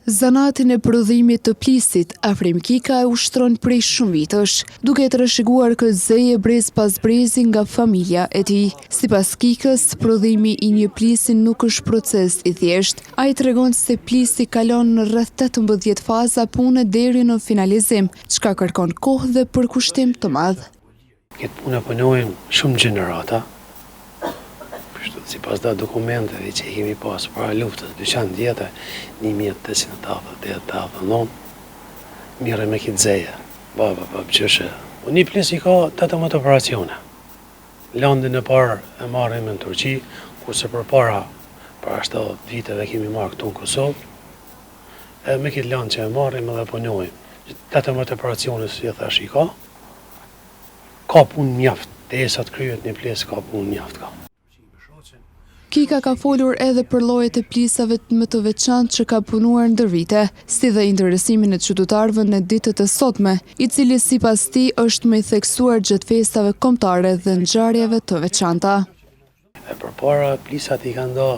Zanatin e prodhimit të plisit, Afrim Kika e ushtron prej shumë vitesh, duke e trashëguar këtë zeje brez pas brezi nga familja e tij. Sipas Kikës, prodhimi i një plisi nuk është proces i thjeshtë. Ai tregon se plisi kalon në rreth 18 faza pune deri në finalizim, çka kërkon kohë dhe përkushtim të madh. Këtë punë e punojnë shumë gjenerata, kështu sipas da dokumenteve që i kemi pas para luftës, dyqan vjetër, 1888-89, mirren me këtë zeje, baba, babgjyshe. Po një plis i ka 18 operacione. Landin e parë e marrim në Turqi, kurse përpara, para 70 viteve kemi marrë këtu në Kosovë, edhe me këtë landë që e marrim edhe punojmë. 18 operacione, si e thash, i ka, Ka punë mjaft, derisa të kryhet një plis ka punë mjaft ka. Kika ka folur edhe për llojet e plisave më të veçantë që ka punuar ndër vite, si dhe interesimin e qytetarëve në ditët e sotme, i cili sipas tij është më i theksuar gjatë festave kombëtare dhe ngjarjeve të veçanta. E përpara plisat i kanë do,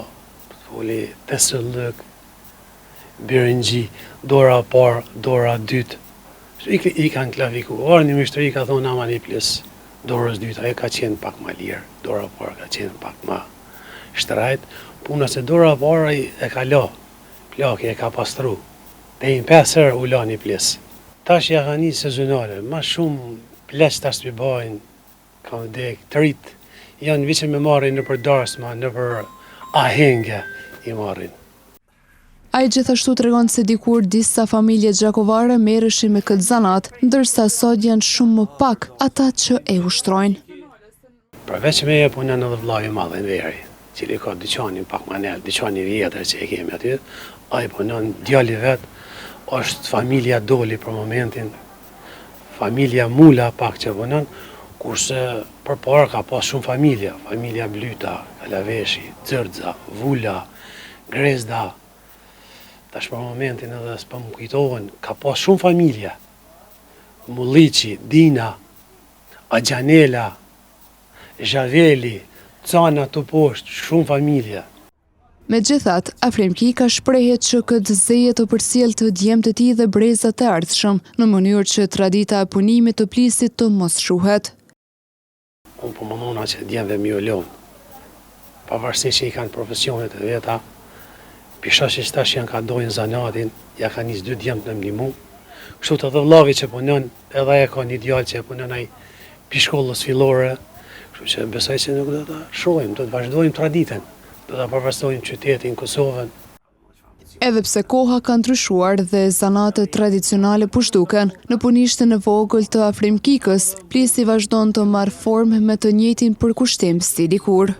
foli tesëllëk, birinxhi, dora e parë, dora e dytë, i, i kanë klafiku. Ora një myshteri ka thonë ama një plis dorës dytë, ajo ka qenë pak ma lirë, dora e parë ka qenë pak ma shtrajt, puna se dora e parë e ka la, plaki e ka pastru, deri në pesë herë u la një plis. Tash ja ka një sezonale, ma shumë pleq tash të bajnë, Kanë vdek të rit janë veç me marrin nëpër darsma, nëpër ahenge i marrin. Ai gjithashtu tregon se dikur disa familje gjakovare merreshin me këtë zanat, ndërsa sot janë shumë më pak ata që e ushtrojnë. Përveç meje punon edhe vëllai i madh Enveri, i cili ka dyqanin pak ma nalt, dyqanin e vjetër që e kemi aty, ai punon, djali vet, është familja Doli për momentin, Familja Mula pak që punon, kurse përpara ka pas shumë familja, familja Blyta, Kalaveshi, Xërxa, Vula, Grezda, tash për momentin edhe s'po më kujtohen, ka pas shumë familja, Mulliqi, Dina, Axhanela, Zhaveli, Cana të poshtë, shumë familja. Megjithatë, Afrim Kika shprehet që këtë zeje ta përcjellë te djemtë e tij dhe brezat e ardhshëm, në mënyrë që tradita e punimit të plisit të mos shuhet. Unë po mundohna që djemve me ju lonë, pavarësisht që i kanë profesionet e veta, pi shoh që tash janë ka dojnë zanatin, ja ka nis dy djemtë me m'nimu, kështu edhe vllavi që punon, Edhe ai e ka një djalë që e punon ai pi shkollës fillore, kështu që besoj që nuk do ta shuajmë, do të vazhdojmë traditën, do ta përfaqësojmë qytetin, Kosovën. Edhe pse koha ka ndryshuar dhe zanatet tradicionale po zhduken, në punishten e vogël të Afrim Kikës, plisi vazhdon të marrë formë me të njëjtin përkushtim si dikur.